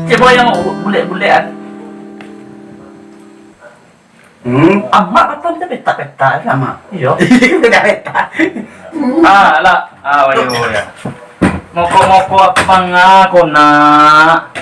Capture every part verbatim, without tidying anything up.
Cubo yang bulek-bulek, kan. Hmm. Amak patang bisa petak-petak, kan? Amak. Iyo. Petak-petak. Ah, lah. Ah, wayo, ya. Moko-moko apo manga ko, nak?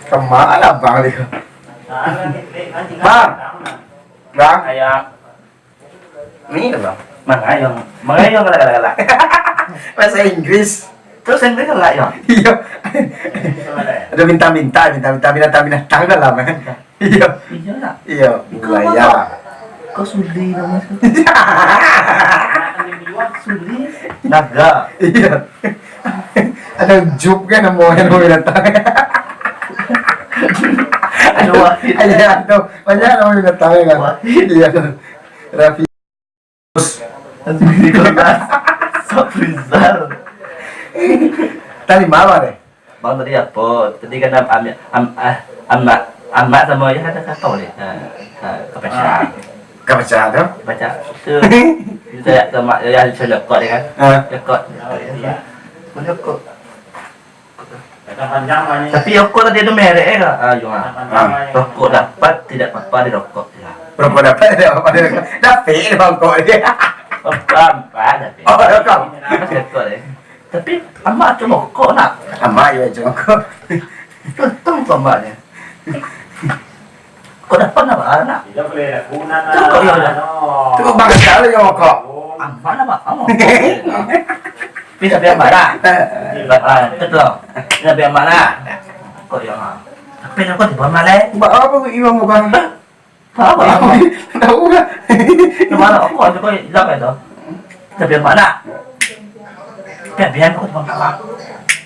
Kama lah bang dia. Bang. Bang. Ayah. Ni lah, bang. Mangayong. Mangayong galak-galak. Bahasa Inggris. Terus Inggris galak, ya? Iya. Ada minta-minta, minta-minta, binatang-binatang dalam, kan? Iya. Iya, nak? Iya, buaya. Kau suli nama tu? Suli. Naga. Iya. Ada Jup kan nama yang mau datang. Ada Wahid. Iya, ada banyak nama yang datang kan. Wahid. Iya. Raffi. Raffi Nicholas. Safrizal. Tadi malam deh. Bang, tadi apa? Tadi kan am-, am-, am-, ah, amak, amak sama ya ada siapa boleh? Ah, ah, kapasa. Kapasa tu? Kapasa. Tu. Saya sama ya saya lekot dia kan. Ah. Lekot. Lekot. Tapi rokok tadi ada merek eh, Kak? Ah, yo, ah. Ah. Rokok dapat, tidak apa-apa dirokok. Ya. Rokok dapat, tidak apa-apa dirokok. Dapik rokok dia. Apa, apa, dapik. Oh, rokok. Mas rokok deh. Tapi amak tu rokok nak. Amak yo cuma rokok. Untung tu amaknya. Kok dapat nak, Bang? Nak? Cukup, ya, udah. Cukup bangsa lu yang rokok. Aman apa? Kamu? Bisa biar mana? Ah, betul. Bisa biar mana? Kok ya, Bang? Tapi aku di bawah malah. Buat apa iwang kau, Bang? Apa? Tahu lah. Di mana? Aku ada kau hilang itu. Tapi yang mana? Kan biar aku teman kawan.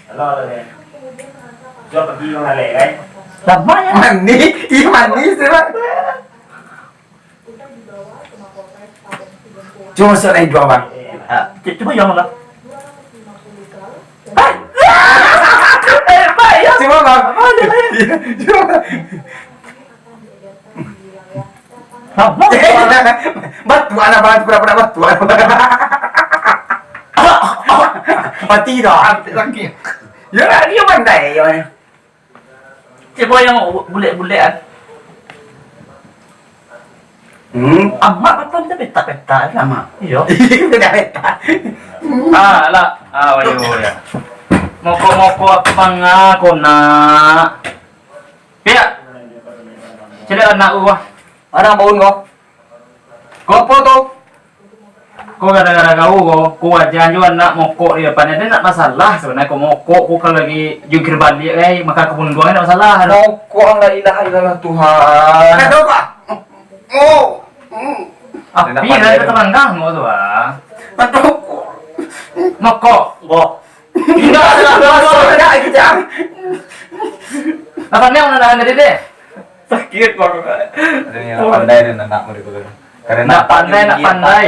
Halo, halo, ya. Jom pergi mengalir, kan? Lama ya? Mani, iya mani sih, Bang. Cuma soal yang dua, Bang. Ah, cu-, cuba yang mana? Hah? Eh, Pak, ya. Coba, Bang. Apa dia, Pak? Iya, coba. Apa? Batu anak banget, pura-pura batu anak. Mati dah, mati lagi. Ya lah, dia pandai, ya. Cubo yang bulek-bulek, kan. Hmm. Amak patang bisa petak-petak, kan? Amak. Iyo. Petak-petak. Ah, lah. Ah, wayo, ya. Moko-moko apo manga ko, nak? Piak. Caliak anak gua. Mana baun kau? Kau apa tu? Kau gara-gara kau, kau, kau wajar jo anak mokok di depan. Ado ndak masalah sabananyo kau mokok, kau kalau lagi jungkir baliak, eh, makan kabun duang ndak masalah. Mokok, la ilaha illallah Tuhan. Kado, Pak. Oh. Hmm. Api lah, kau teranggang kau tu, ah. Aduh. Mokok. Mokok. Indak, indak, indak, indak, indak, indak. Apa ni yang nak dari dia? Sakit, Bang. Ada yang pandai dia nak murid guru. Karena nak pandai, nak pandai.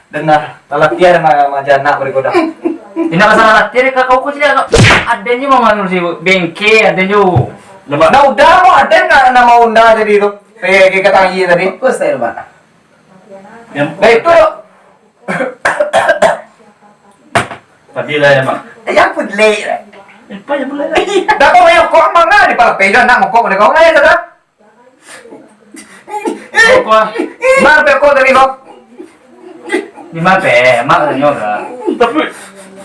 Dengar, latihan ma-, maja nak murid guru. Indak masalah latihan, kau, kau sini, kau. Ada ni mama si bengke, ada ni. Nah, udah, mau ada nggak nama unda tadi tu? Eh, kita tanya tadi. Apa style, Bang? Yang Nah, itu. Padilah ya, Mak. Yang pelik. Apa yang pelik? Dah kau yang kok mana di pala pegang nak mokok boleh kau ngai sudah. Kau kau. Mana pekok tadi kau? Di mana pe? Mak tanya kau. Tapi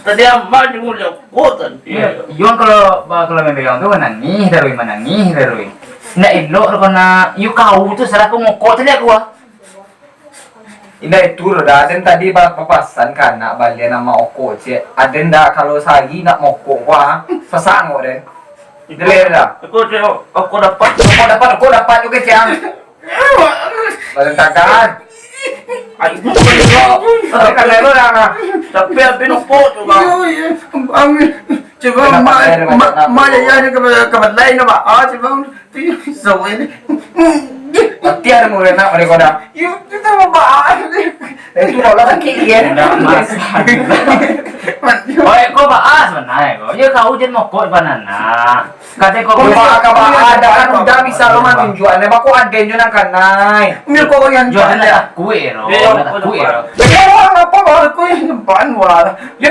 tadi aman di mulut kau tadi. Iya, Yuan kalau, kalau main pegang tu menangis terus, menangis terus. Ndak elok tu kena, yu kau tu salah kau mokok tadi aku ah. Indak itu doh, dah. Aden tadi ba-, bapasan ka anak balian amak okok, cek. Aden dah kalau sahari nak mokok, wah, sasak angok den. Jelek dah. Aku cek, aku dapat. Aku dapat, aku dapat juga, cek. Badan tahan. Ai, itu juga. Tapi kan lain orang, ah. Tapi habis nopok tu, Bang. Iya, iya. Amin. Cubo mak, mak, mak, ya, ya, ka, ka balai no, Pak. Ah, cubo tu, so ini. Mati ado murid nak mereka dah. Yo, tu sama, Pak. Eh, tu lah sakit, ya. Ndak masalah. Oi, ko baas bana ko. Yo, kau jan mokok bana nak. Kate ko, ko baas, ka baas, dah bisa lo manunjuak, ne bako aden jo nan kanai. Ni ko yang jual nak kuih lo, nak kuih lo. Yo, apa baru kuih nyempan wala. Yo,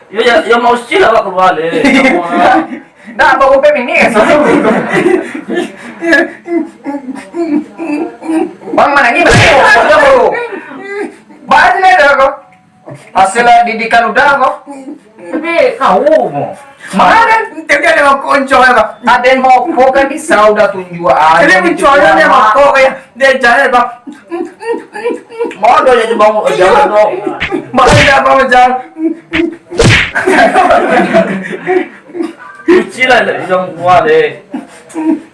Yo, yo, yo, mau usil awak keluar deh. Dah, baru pemini, so. Bang, mana ni, bang? Bang, bro. Bahas ni dah kau. Hasil didikan udah kau. Tapi kau mo. Mana? Tapi ada mau konco apa? Ada yang mau kau kan bisa udah tunjuk aja. Jadi mencoba dia mau kau kayak dia jalan, bang. Bodoh jadi bangun, jangan dong. Bahaya apa macam? Cuci lah, yang kuat deh.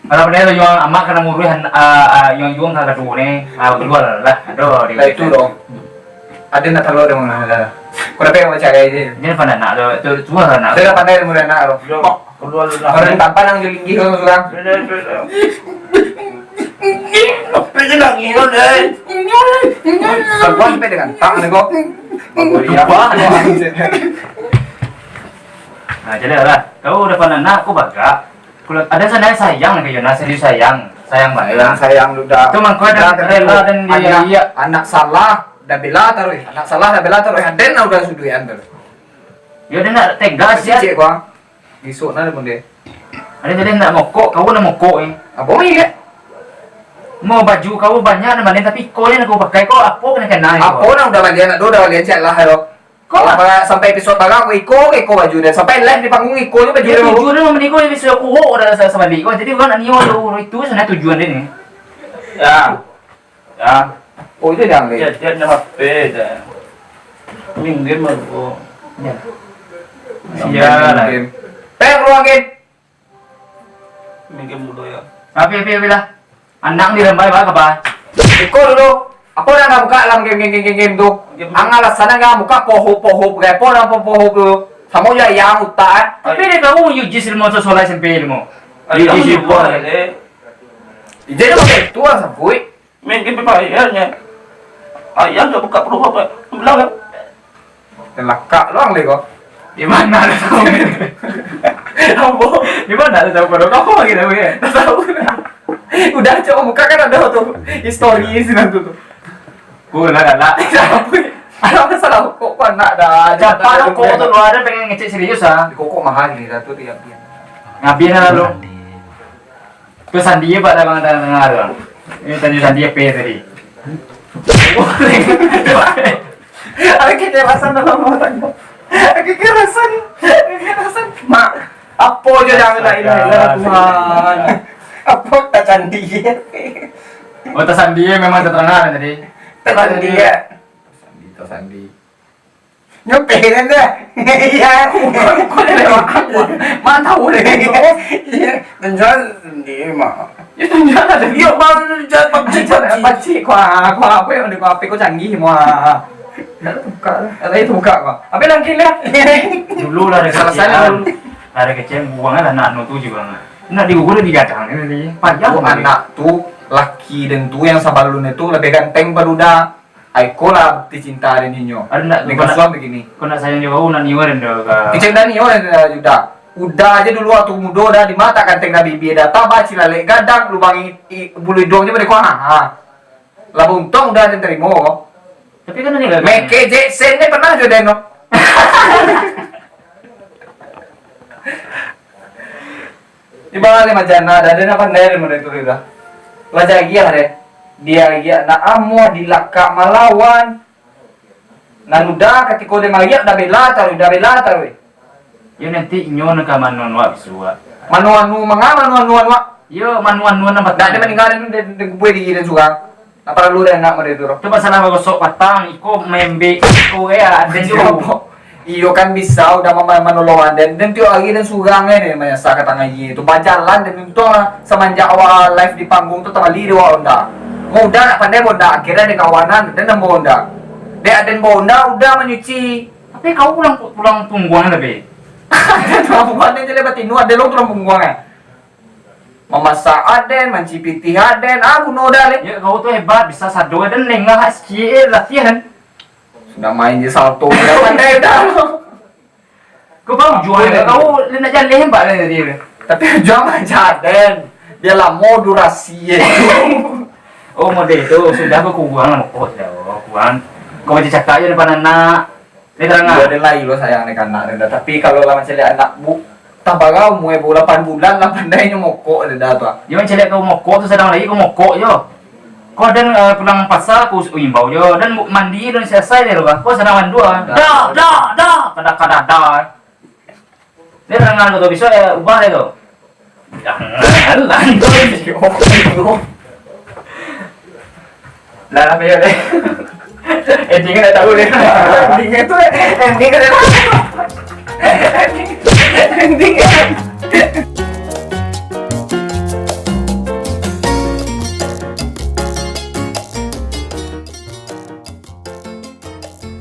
Kalau benda tu yang amak kena muruh, ah, ah, yang juang kena tu ni, ah, keluar lah. Aduh, dia itu dong. Ada nak tahu ada mana ada. Kau dapat yang baca aja. Dia pandai nak tu, tu, tu lah nak. Ada pandai mudah nak tu. Yo. Keluar dulu lah. Orang tampan nang jo linggih tu surang. Beda, beda. Apa je nangis tu, deh? Keluar sampai dengan tak ada kok. Bagus, ya. Wah. Nah, jadi lah. Kau udah pernah nak, aku bagak. Kalau ada sana sayang ke Yona, serius sayang. Sayang banget. Sayang, sayang tu dah. Tu mangko ada rela dan dia anak, iya. Anak salah, dah bela taruh. Anak salah, dah bela taruh. Aden lah udah suduh ya, antar. Ya, dia nak tegas, ya. Cik, gua. Gisuk nah pun dia. Ada jadi nak mokok, kau nak mokok ni. Apa ni dia? Mau baju kau banyak nak balian, tapi kau ni nak kau pakai, kau apa kena kena ni, apa kau? Nak udah balian, nak udah balian cek lah lo. Kau lah. Sampai episode barang, iko, iko baju dia. Sampai live di panggung, iko je baju dia. Tujuan dia membeli kau episode aku, oh, udah rasa sama beli kau. Jadi orang nak nio tu, itu sana tujuan dia ni. Ya. Ya. Oh, itu yang dia. Dia, dia punya H P dah. Minggir mah, bro. Ya. Sial lah. Minggir. Peng, keluar, Gin. Minggir dulu, ya. Api, api, api lah. Anak ni lambai, apa kabar? Iko dulu. Apa yang nak buka dalam game, game, game, game, game tu? Game tu. Ang alasan ang buka poho-poho, berapa dalam poho-poho tu? Sama je yang utak, eh. Tapi dia tahu U J S limo tu solat S M P limo. Ayo, U J S limo, eh. Jadi, macam tu lah, sabuik. Main game payah nyo. Ayah ndak buka peluang apa? Bilang kan? Lakak doang deh kau. Di mana lu tahu? Apa? Di mana lu tahu pada kau lagi tahu ya? Tak tahu. Udah cok buka kan ada tu. Histori sinan tu tu. Ku lah galak. Siapa? Ada masalah kok kau nak dah. Siapa lu kau tu lu ada pengen ngecek serius ah? Kok kok mahal ni satu tiap dia. Ngapain lah lu? Ko sandi, Pak, dah bang tengah tu. Ini tanyo sandi apo tadi? Ada kekerasan dalam rumah tangga. Kekerasan, kekerasan. Mak, apo je dah la ilaha illallah Tuhan. Apo tak sandi? Oh, tak sandi memang terdengar tadi. Tak sandi ya. Sandi, tak sandi. Nyo peh kan dah. Iya. Bukan, bukan dari aku. Mana tahu deh. Iya. Tunjuan sendiri mah. Ya tunjuan ada. Iya, baru tunjuan pabji, pabji. Pabji, kuah, kuah apa yang ada kuah apa kau canggih mah. Dah buka lah. Ada itu buka kau. Apa yang lagi lah? Dulu lah ada kecil. Salah satu. Ada kecil buang lah anak anu tu juga. Nak digugur di gadang ni tadi. Payah. Oh, anak tu laki dan tu yang sabalun itu lebih ganteng baru dah. Ai, ko lah bukti cinta dari ninyo. Aduh, ndak, dengan suami begini. Kau nak sayang jo kau, nak niwa dan dah ka. Kecil dan niwa dan dah juda. Udah aja dulu waktu mudo dah, di mata ganteng dah bibia dah. Tambah cilalek gadang, lubang i-, i-, bulu hidung je boleh kau. Ha, ha. Lah untung udah ada terima. Tapi kan ni lah. Meke Jackson ni pernah jo den no. Di bawah ni macam nah, dah ada nak pandai dari murid tu dah. Belajar giah deh. Dia giah nak amuah dilakak malawan. Nan udah katiko dia mariak dah bela taruh, dah bela taruh. Yo nanti inyo nak ka mano nuak bisuak. Mano anu manga, mano anu anuak. Yo mano anu nan dah ada meninggal dan dia kubui diri dan surang. Apa lalu dah nak model tu? Tu pasal lah gosok patang, iko membek, iko ya, dan tu. Iyo kan bisa udah mama manolongan dan dan tiok hari dan surang eh ni manyasah ka tangah iye tu bajalan dan untung lah semenjak awal live di panggung tu tabali dua onda. Mudah nak pandai bonda akhirnya ada kawanan dan nambah onda. Dek aden bonda udah manyuci. Tapi kau pulang pulang pungguang lebih. Tulang pungguang ni je lah batinu, ado lo tulang pungguang kan. Mamasak aden, mancipiti aden, ah, guno dah leh. Ya, kau tu hebat, bisa sado dan lengah sikit, eh, latihan. Sudah main je salto, udah pandai dah. Kau tahu, jual Boleh. Kau, dia nak jaleh hebat lah tadi. Tapi jual macam aden. Biar lama durasi, eh. Oh, model tu, sudah kau kurang lah, mokok dah, kurang. Kau macam cakap je depan anak. Ni terang Dia ah. Ada lain lo sayang ni kanak dia. Tapi kalau lah macam anak bu, tambah kau umur bu lapan bulan lah pandai nyo mokok dia dah tu ah. Dia macam kau mokok tu sadang lagi kau mokok je. Kau dan uh, pulang pasar kau imbau je. Dan bu- mandi dan selesai dia tu ah. Kau sadang mandu ah. Dah. Dah, dah, dah. Kada kada dah. Ni terang kau tu bisa ya ubah dia tu. Jangan lah. Lah, lah, payah deh. Ending kan dah tahu deh. Ending tu, ending kan dah tahu. Ending kan.